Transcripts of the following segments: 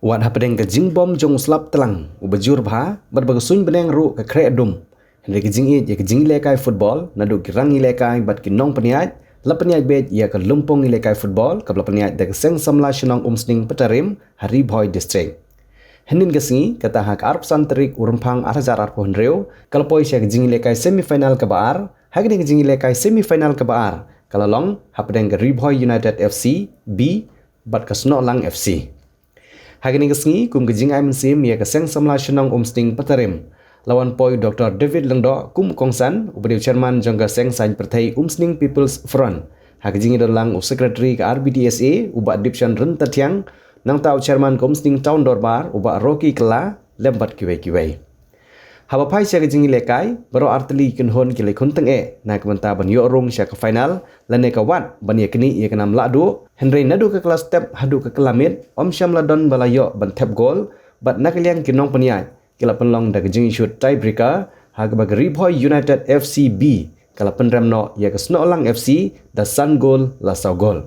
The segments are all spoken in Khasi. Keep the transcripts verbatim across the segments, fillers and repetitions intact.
Wat hapdeng ka jingbom jong u slap tlang uba jur bha bad ba ka suiñ bneng ruh ka khreh dum, hynrei ka jingïeit ïa ka jingïalehkai football naduh ki rangïalehkai bad ki nongpynïaid la pynïaid beit ïa ka lympung ïalehkai football kaba la pynïaid da ka Seng Samla Shnong Umsning Patarim ha Ri Bhoi District. Hynnin ka sngi, kata ha ka arphew san tarik u Rymphang ar hajar arphew hynriew, ka la poi sha ka jingïalehkai semi final kaba ar. Ha kane ka jingïalehkai semi final kaba ar ka la long hapdeng ka Ri Bhoi United F C B bad ka Snohlang F C. Ha kane ka sngi, kum ka jingai mynsiem ïa ka Seng Samla Shnong Umsning Patarim, la wan poi u Doctor David Lyngdoh kum u kongsan, uba dei u chairman jong ka Seng Saiñ Pyrthei Umsning People's Front. Ha ka jingïadon lang u secretary ka R B D S A, u Bah Dipshan Ryntathiang, nangta u chairman ka Umsning Town Dorbar, u Bah Rocky Kylla, lem bad kiwei kiwei. Haba phai sha ka jingïalehkai, baroh artylli ki kynhun ki la khun tyngeh na ka bynta ban ïoh rung sha ka final lane ka wad ban ïa knieh ïa ka nam lahduh, hynrei naduh ka kylla step haduh ka kylla miet, ym shym la don ba la ïoh ban thep gol, bad na ka liang ki nongpynïaid ki la pynlong da ka jingïashut tiebreaker, ha kaba ka Ri Bhoi United F C B ka la pynrem noh ïa ka Snohlang F C da san gol la saw gol.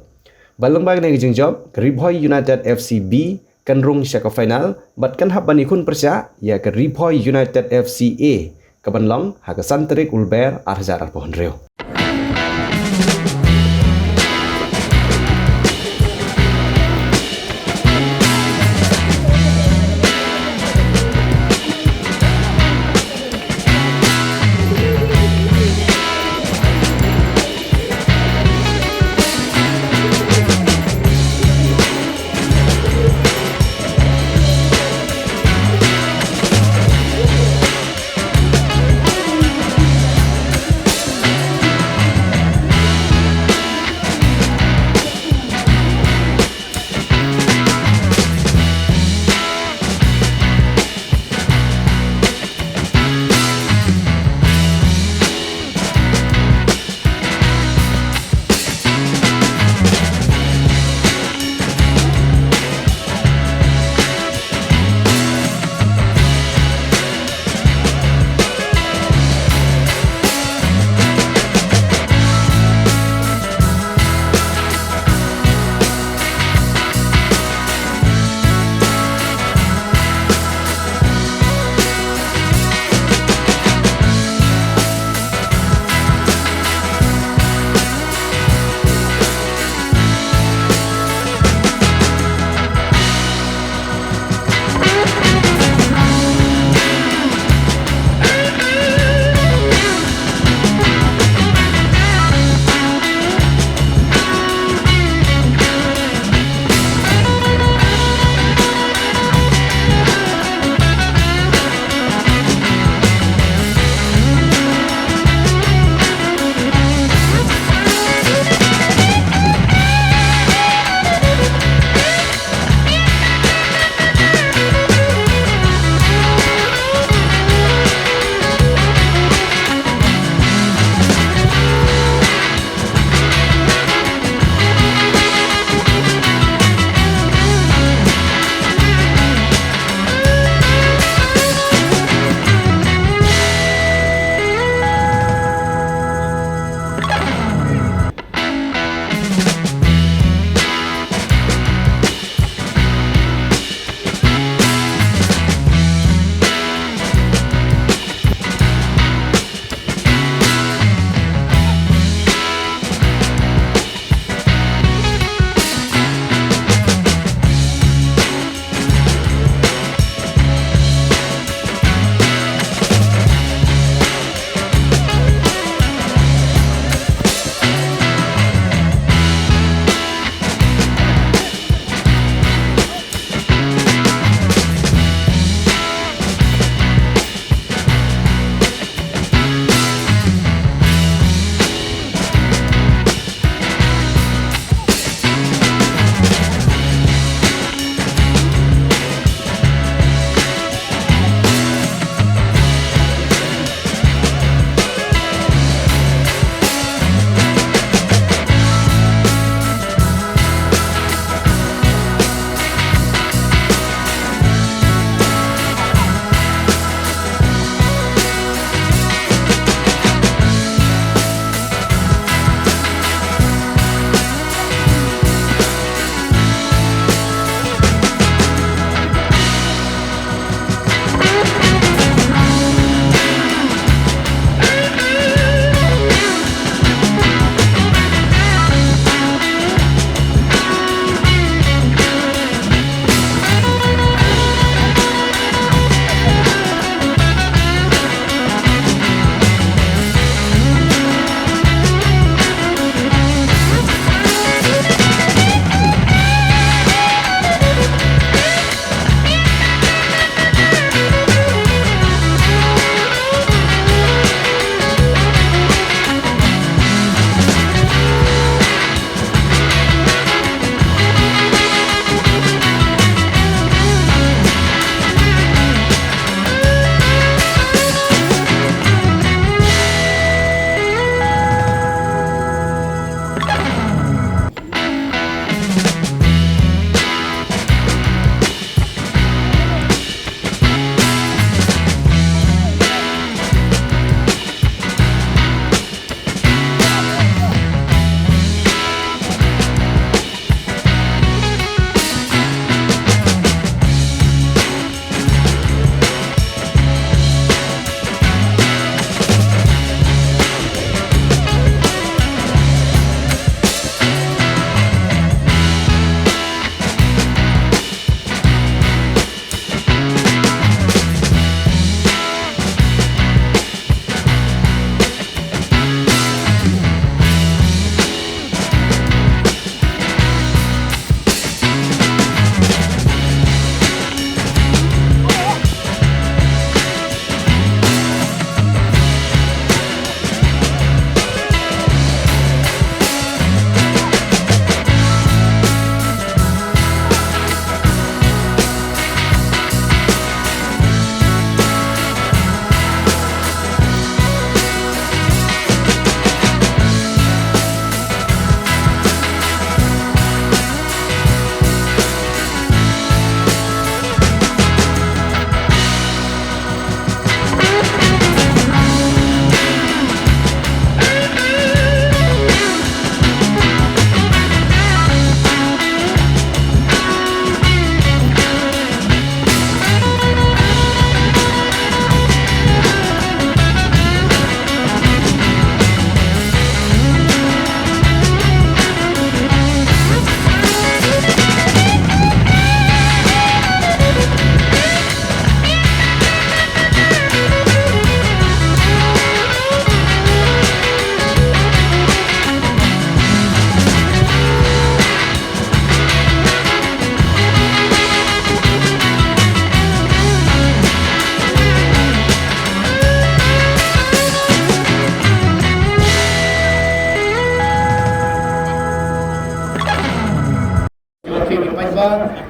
Bad lyngba kane ka jingjop, ka Ri Bhoi United F C B kan rung sha ka final bad kan hap ban ïakhun pyrshah ïa ka Ri Bhoi United F C A, kaban long ha ka san tarik u Lber ar hajar arphew hynriew.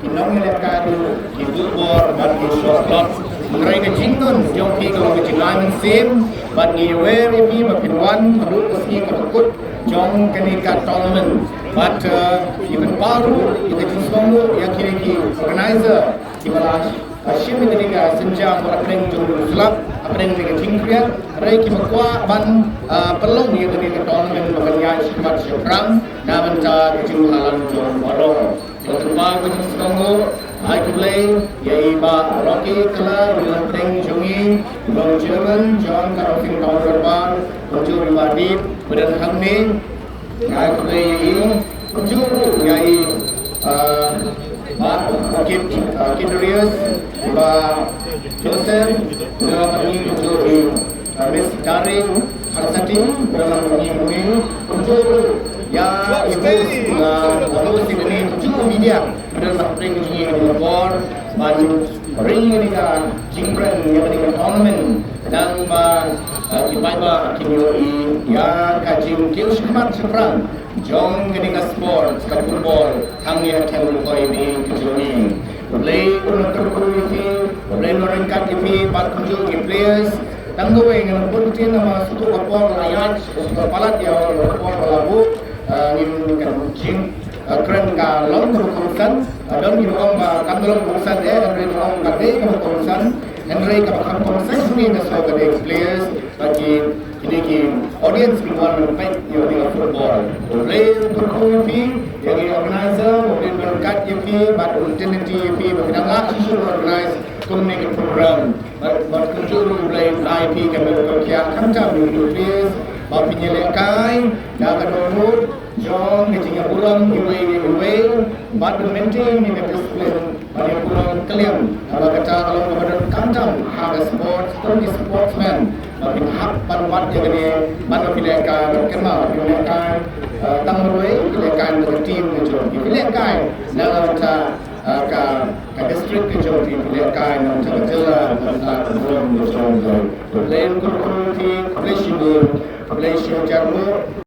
ki nongïalehkai ruh ki buh bor bad ki shoh tlot. Hynrei ka jingdon jong phi ka long ka jingai mynsiem bad ngi wer ïa phi ba phin wan haduh ka sngi kaba kut jong kane ka tournament. Bad uh, ngi pynpaw ruh ïa ka jingsngewnguh ïa kine ki organizer kiba la shim ïa kane ka sienjam hapdeng jong u slap, hapdeng jong ka jingkhriat, hynrei kiba kwah ban uh, pynlong ïa kane ka tournament ba kan ïaid shakhmat shaphrang na bynta ka jingïalang jong baroh. Ïa ka ba ka jingsngewnguh, ai khublei ïa i Bah Rocky Kala, i hapdeng jong ngi, i long chairman jong ka Housing Town Dorbar, kumjuh i Bah Dip ba don hangne. Ai khublei ïa i, kumjuh ruh ïa i, ah, Bah Kit, ah, Kit Darius, i Bah Joseph, i long hangne, kumjuh i Miss Daring Harsati, dalam ini mungkin untuk ya ibu host ini untuk media dalam ring ini bor ban ring ini ka jingkren ini ka tournament dan ba kibai ba kini ya ka jingkil shikmat shipran jong ini ka sport ka football hang ya kan ko ini kujuni. Blei un terkui ti, blei un ringkat ti, bat kunjuk di players, tang kawei ngan pun tin nama satu ka por la ïaid, satu ka palat ïa ka por la buh, eh, ngin kan jing, eh, kren ka long ka kongsan, eh, don ngin ong ba kan long kongsan eh, hynrei ong ka dei ka kongsan, hynrei ka kham kongsan sini na so ka dei players, bad ki kine ki audience ki wan peit ïa ka football. Blei un kyrkhu ïa phi, ïa ki organizer, blei un kat ïa phi, bad un tenancy ïa phi, ba ki dang lah shisha organize kumne ki program. Bad, bad kumjuh ruh Blei un ai phi ka met ka khia khamtam ïa ki players ba phin ïalehkai da ka dohnud jong ka jingïaburom iwei ïa iwei bad ban maintain ïa ka discipline ban ïaburom kylliang. Kaba kata ka long kaba don khamtam ha ka sports, kum ki sportsman ba phin hap ban wad ïa kane ban phi lehkai ban kynmaw phi lehkai, eh, tang marwei phi lehkai na ka team ka jong phi, phi lehkai na ka bynta, eh, ka, ka district ka jong phi, phi lehkai na ka bynta ka jylla, na ka bynta ka burom ka jong phi. Khublei kyrkhu ïa phi, khublei shibun, khublei shibun jar ruh.